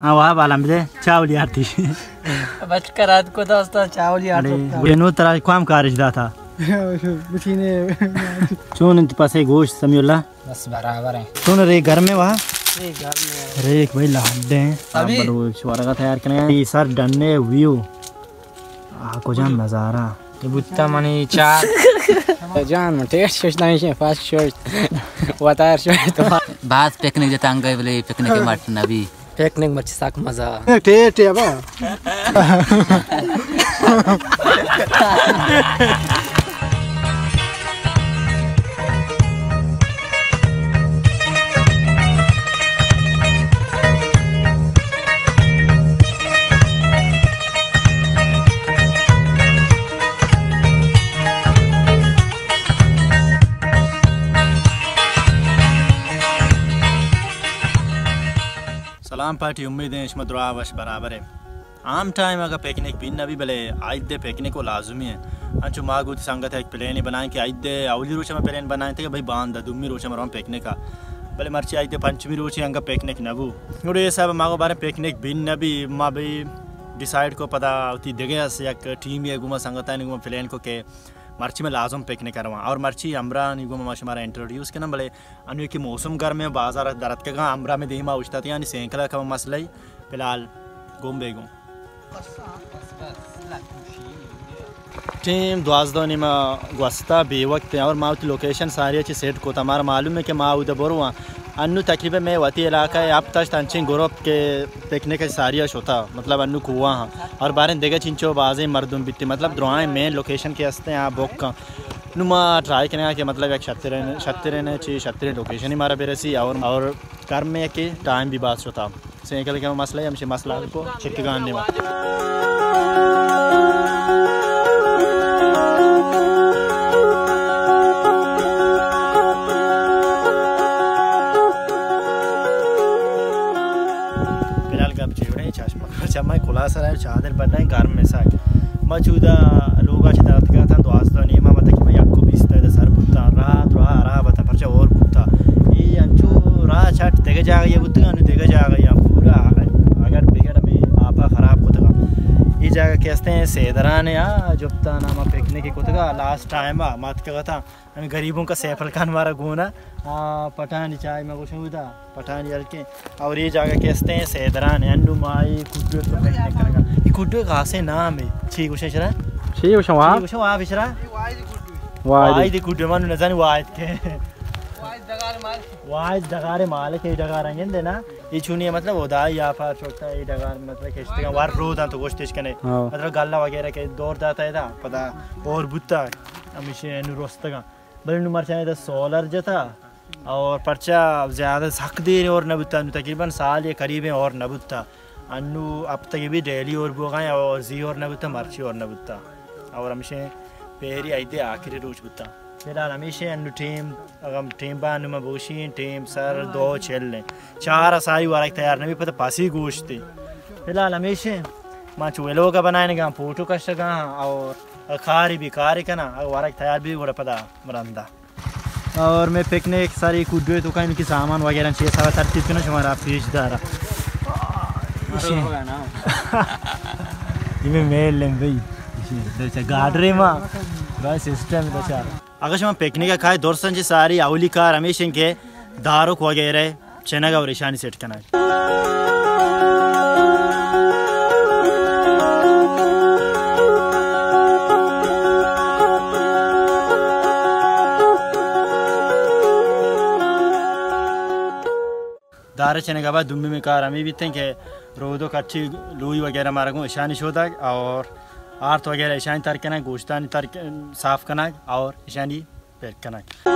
ہاں، واہ، بالم بدے، چاولی آرتی۔ بچ کرات کو دوستا، چاولی آرتی۔ اڑے، گڑے نو ترا کام کارج داتا۔ بچینے۔ چون انت پسے گوشت سمیع اللہ؟ بس برابر ہیں۔ چون رے گرمے واہ؟ رے گرمے۔ رے ایک بھائی لہڈے ہیں۔ ابھی؟ بلوچ ورگا تیار کرنے ہیں۔ یہ سر ڈنے ویو۔ آ، کجام نظارہ؟ بوتا منی چار۔ جان من ٹیسٹ شوشت، نہیں شے، فاسٹ شوشت۔ وتار شوشت۔ بعد پکنک جتا انگے بلے پکنک مٹ نبی۔ پکنک مرچی سک مزہ۔ ٹیٹ ہے با۔ سلام پارٹی، امید ہیں شما درا وش برابر ہے۔ عام ٹائم اگہ پکنک بین نہ بی، بلے عید دے پکنک و لازمی ہے۔ انچو ما گوتی سنگت ایک پلین بنائیں کہ عید دے اولی روچ ہم پلین بنائیں تھے کہ بھئی باندا دومی روچ ہم روان پکنک آ۔ بلے مرچی عید دے پنچمی روچ انگا پکنک نہ بو۔ گڑے اے حساب ما گو بارے پکنک بین نہ بی، ما بھئی ڈیسائیڈ کو پدا وتی دگہ اس یک ٹیم یہ گوما سنگتانی گوما پلین کو کہ مرچی میں لازم پکنک رواں۔ اور مرچی ہمراہانی گوما ما شمارا انٹروڈیوس کنم، بلے انو کہ موسم گرم ہے، بازار درتکگاں، ہمراہ میں دیما اوشتاتے، یعنی سینکل کا مسئلہ ہی فی الحال گم بے گم۔ ٹیم دوازدہ و نیمہ گوستا بے وقت ہیں اور ما وتی لوکیشن ساری چی سیٹ کو تا۔ مارا معلوم ہے کہ ما اودہ برو ہاں۔ انو تقریباً میں وتی علاقہ ہے ہفت ہشت انچیں گروپ کے پکنک ساری شتا، مطلب انو کوا ہاں۔ اور باریں دگہ چنچو بازیں مردم بیتی، مطلب درائیں مین لوکیشن کے ہستے ہیں بک۔ نو ما ٹرائی کریں کہ مطلب یک شترین، شترین چی شترین لوکیشن ہی مارا برسی اور، اور گرم ہے کہ ٹائم بھی باز شتا۔ سینکل کا مسئلہ ہے، ہمشی مسئلہ کو چکگان نیوا۔ فی الحال گپ چیوڑے چشمہ چمائی کلا سر ہے، چادر بڑھنا ہے، گرم میں ساک۔ ما چودا لوگا چہ دراتکا تاں دوازدہ نیما، ما تقریباً یک و بیست تا سر بوتاں، راہ درا خراب اتاں، پرچہ اور بوتا۔ اے انچو راہ چٹ دگہ جاگہ یہ بوتگا، انو دگہ جاگہ یا پورا اگر بگڑ میں آپا خراب کتگا۔ یہ جاگہ کہ ہستے ہیں سیدران ہے، آ، جبتا ناما پکنک کتگا، لاسٹ ٹائم آ، ما تکگا تاں۔ ہمیں غریبوں کا سیف الخان مارا گونا، آ، پٹانی چائے میں گوشن ہوتا، پٹانی ہلکے۔ اور یہ جاگہ کہ ہستے ہیں سیدران ہے، انو مائی کڈو تو پکنک کرگا۔ یہ کڈو کا خاصے نام ہے، چی گوشن شرا؟ چی گوشن وہاں؟ چی گوشن وہاں بشرا؟ واحد۔ واحد کڈو، من نزانی واحد کے۔ واحد ڈگار مالک ہے، ڈگار انگن دینا۔ یہ چونی ہے مطلب خدائی آفا چھوٹا، یہ ڈگار مطلب کشتگا وار روداں تو گوشتش کنے۔ ہاں۔ مطلب گلہ وغیرہ کے دور داتا ہے دا، پدا اور بوتا ہمیشہ انو رستگا۔ بلے نوں مرچاں ادا سولر جتا اور پرچا زیادہ سک دیر اور نہ بوتا، انوں تقریباً سال یا قریبیں اور نہ بوتا۔ انوں ہفتگے بھی ڈیلی اور بوگا اور زی اور نہ بوتا، مرچی اور نہ بوتا۔ اور ہمشیں پہری عید آخری روچ بوتا۔ فی الحال ہمیشیں انوں ٹیم، اگاں ٹیم با انوں ما بوشیں، ٹیم سر دو چل ہیں۔ چار اسائی ورگ تیار نبی پتہ پسی گوشتے۔ فی الحال ہمیشیں ما چو ویلوگا بنائنگا، فوٹو کشگا اور کاری بھی کاری کنا، اگر ورگ تیار بھی گڑا پدا مرندا۔ اور میں پکنک ساری کڈوے تو کہیں کہ سامان وغیرہ چیز سارا ترتیب کناں شمارا پیش دارا۔ یہ میں میل لیں بھائی۔ اچھا، گاڈرے ما بس سسٹم بچا۔ اگر شما پکنک کائے درستاں چہ ساری اولی کار ہمیش انت کہ داروک وغیرہ چنگ اور ایشانی سیٹ کنگ۔ دار چنگ ابا دومی میں کار ہمیں بیتیں کہ رودو کچی لوئی وغیرہ مارا گوں ایشانی شودگ اور آرت وغیرہ ایشانی تر کنگ، گوشتانی تر صاف کنگ اور ایشانی پیر کنگ۔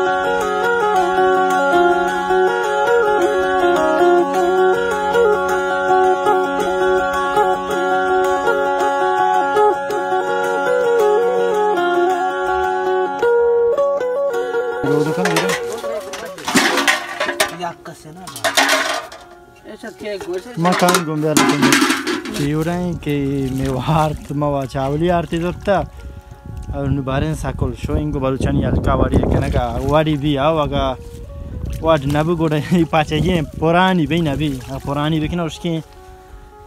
مکان گوں بیا لکن چیوریں کہ میں وارت ما وا چاولی آرتی زرتا۔ اور نو باریں سکل شو انگو بلوچانی ہلکا واڑی کنگا واڑی بھی آو اگا واڑ نبو گوڑا پاچگی پرانی بھی نبی، پرانی بکن اشکیں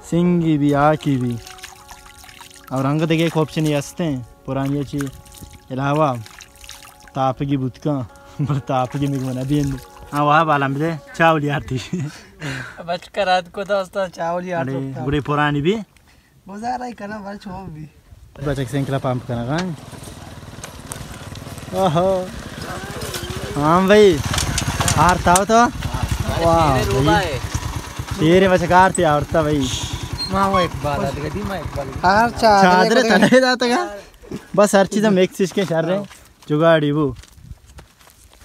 سنگی بی، آکی بی۔ اور انگت دگہ ایک آپشن ہستیں، پرانی چی علاوہ تاپگی بوت کن، بلے تاپگی میگ منا بین۔ ہاں، وہاں بالم بدے، چاولی آرتی۔ بچ کرات کو دوستا، چاولی آرتی۔ گڑے پرانی بی۔ گزارا ہی کنا، بچ ہو بی۔ بچک سینکلا پمپ کنا گا۔ اوہو۔ ہاں بھائی۔ آرتا ہو تو؟ واہ بھائی۔ شیر بچک آرتی آورتا بھائی۔ ما وہ اقبال آ دیگا دی، ما اقبال۔ ہر چادر چادر تلے داتا گا۔ بس ہر چیز مکس اس کے شر رہے۔ جگاڑی وہ۔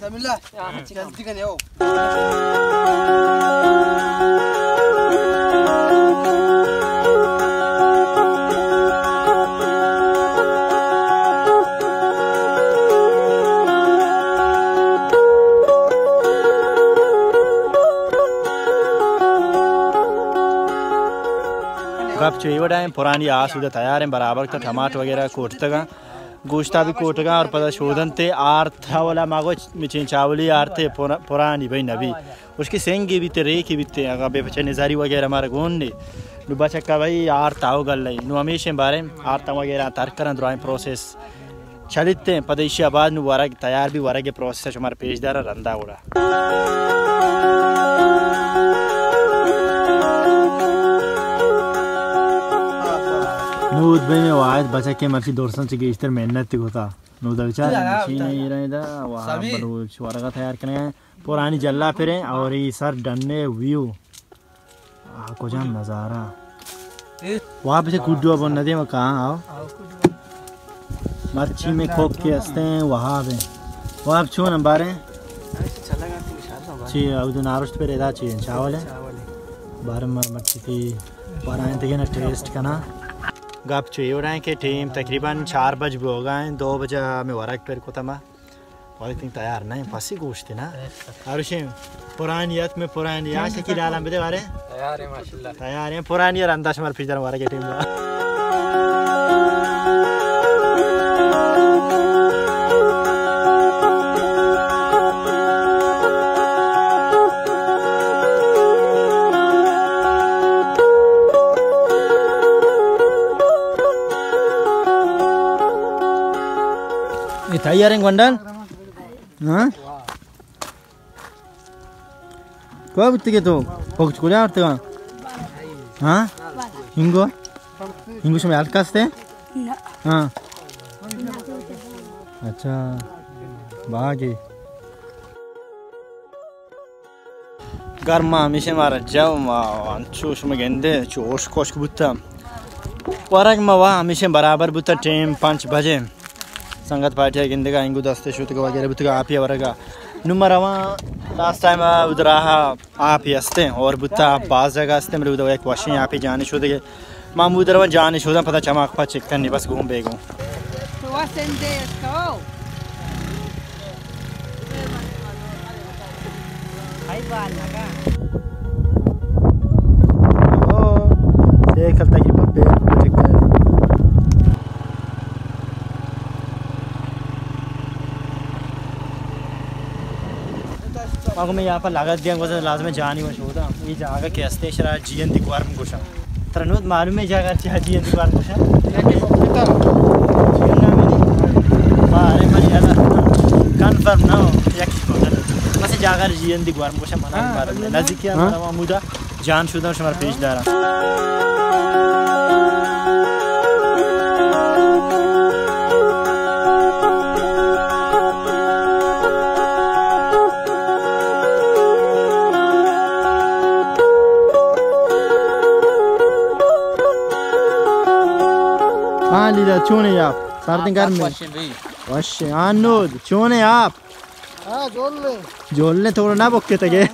بسم اللہ۔ جلدی کنے ہو۔ گپ چو اے وڑا ایں، پرانی آس اود ء تیار ایں، برابر کتگ، ٹماٹر وغیرہ کوٹتگ اَنت، گوشتا بھی کوٹگ اَنت اور پدا شودنت ء آرت اولا ما گوش مچیں چاولی آرت ء پر-، پرانی بھئی نبی، اشکی سنگی بیت، ریکی بیت، اگاں بے پچے نزاری وغیرہ مارا گون نے، نو بچکا بھئی آرت آو گل ایں، نو ہمیشیں باریں آرت وغیرہ تر کرن درائیں پروسیس۔ چلیت ایں، پدا ایشی ء بعد نوں ورگ تیار بی، ورگ ء پروسس ء شمارا پیش داراں رندا گڑا۔ نود بین واحد بچکے مرچی درساں چہ گیشتر محنت کتا۔ نود بچار مشین ایران دا، واہ بلوچ ورگا تیار کنگا۔ پرانی جلا پریں اور ای سر ڈنے ویو۔ آ، کجام نظارہ۔ واہ، بچے کڈو ابن ندیم کہاں آؤ۔ مرچی میں کوک کے ہستے ہیں، وہاں بے۔ وہاں چون ہم بارے؟ چی، او دو نارشت پر ادا چی، چاول ہے؟ بارے مر-، مرچی تھی، بارے آئیں تگے نا ٹیسٹ کنا۔ گپ چو اے وڑا ایں کہ ٹیم تقریباً چار بج بوگا ایں، دو بجہ میں ورگ پر کتا ما۔ ولی تین تیار نہ ایں، پسی گوشت نا۔ ہروشیں پرانی ات میں پرانی آ شکی لالم بدے بارے۔ تیار ایں ماشاءاللہ۔ تیار ایں پرانی اور انداز مر پیش در مارا کے ٹیم دا۔ اے تیار ایں گونڈل؟ ہاں؟ کوا بوتگے تو؟ پکچ کجا آورتگا؟ ہاں؟ ہنگو؟ ہنگو شما یاد کستے؟ نہ۔ ہاں۔ اچھا۔ باگے۔ گرما ہمیشہ مارا جو ما انچو شما گندے، چو اوش کوشک بوتا۔ ورگ ما وا ہمیشہ برابر بوتا، ٹیم پنچ بجے۔ سنگت پارٹی ء گندگا انگو دست شتگ وغیرہ بوتگ آپی ء ورگا۔ نوں ما رواں لاسٹ ٹائم ء اود راہ آپی ہستیں اور بوتا باز جگہ ہستیں، بلے اود یک وشیں آپی جانی شدگے۔ ما ہمود رواں جانی شداں پدا چماق پا چک کنی بس گون بیگوں۔ تو سندے اس کو۔ او، سیکل تقریباً بے بچک۔ ما گوں میں یہاں پر لگت دیاں، گوشت لازم ہے جانی وش ہوتا۔ یہ جاگہ کہ ہستے شرا جیئند گورم گوشاں۔ ترا نود معلوم ہے جاگہ چہ جیئند گورم گوشاں؟ جیئند نام ہے نہیں؟ بارے من یاد کنفرم نہ ہو، یکی کو۔ بس جاگہ جیئند گورم گوشاں، منا ہاں، معلوم ہے۔ نزدیکی ہاں؟ ہمارا محمودہ۔ جان شدن شمار پیش دارم۔ ہاں لیلا، چونے آپ؟ سردیں گرمیں؟ وش۔ ہاں نود، چونے آپ؟ ہاں، جولنے۔ جولنے تو نہ بکے تگے۔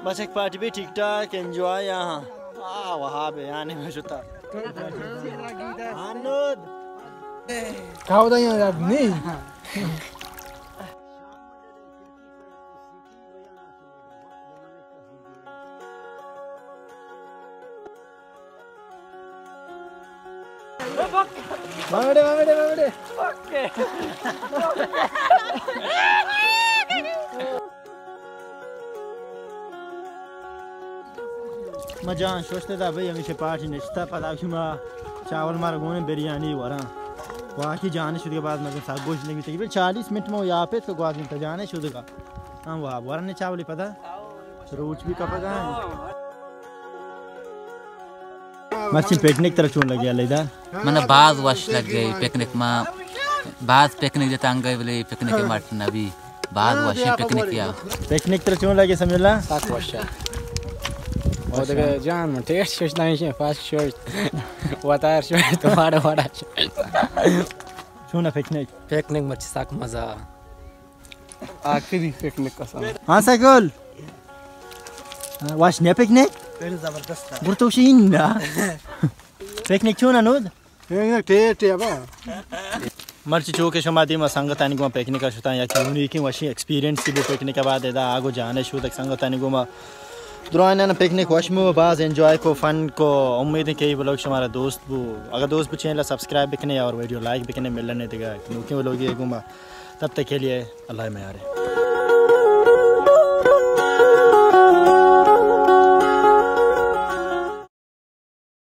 بس ایک پارٹی بھی ٹھیک ٹھاک انجوائے یہاں۔ آ، وہاں پہ آنے میں شتا۔ آنود۔ کھاؤ دا یار، نہیں۔ بامڑے، بامڑے، بامڑے۔ اوکے۔ ما جان شوشت دا بھئی، ہمیشہ پارٹی نشتا، پدا شما چاول مارا گونے بریانی وراں۔ واقعی جانے شدگا بعد مگن سا گوش نگی تکی، بل چالیس منٹ ما یاپت کو گوازین تا جانے شدگا۔ ہم واب ورنے چاولی پدا روچ بھی کپگا۔ مرچی پکنک ترا چون لگی علی دا؟ من باز وش لگی پکنک ما، باز پکنک جتا انگے بلے پکنک مٹ نبی، باز وشیں پکنک یا۔ پکنک ترا چون لگی سمیع اللہ؟ سک وش۔ او دگہ جان من ٹیسٹ شش دائیں شے، فاسٹ شش، وتار شش، تو واڑا واڑا شش۔ چون پکنک؟ پکنک مرچی سک مزہ۔ آخری پکنک قسم۔ ہاں سکول۔ وش نہ پکنک؟ پہلے زبردست تھا۔ گڑا تو شین نا۔ پکنک چون انود؟ پکنک ٹیٹ ہے با۔ مرچی چو کہ شما دیما سنگتانی گوما پکنک ءَ شتاں، یک یونیکیں وشیں ایکسپیرینس بو پکنک ءَ بعد ادا آگو جانے شودگ سنگتانی گوما۔ درائنان پکنک وش مو، باز انجوائے کو، فن کو۔ امید ہے کہ یہ ولاگ شمارا دوست بو۔ اگر دوست بو چینل سبسکرائب بکنے اور ویڈیو لائک بکنے، ملنے دگہ نوکیں ولاگی گوما۔ تب تک کے لیے اللہ میارے۔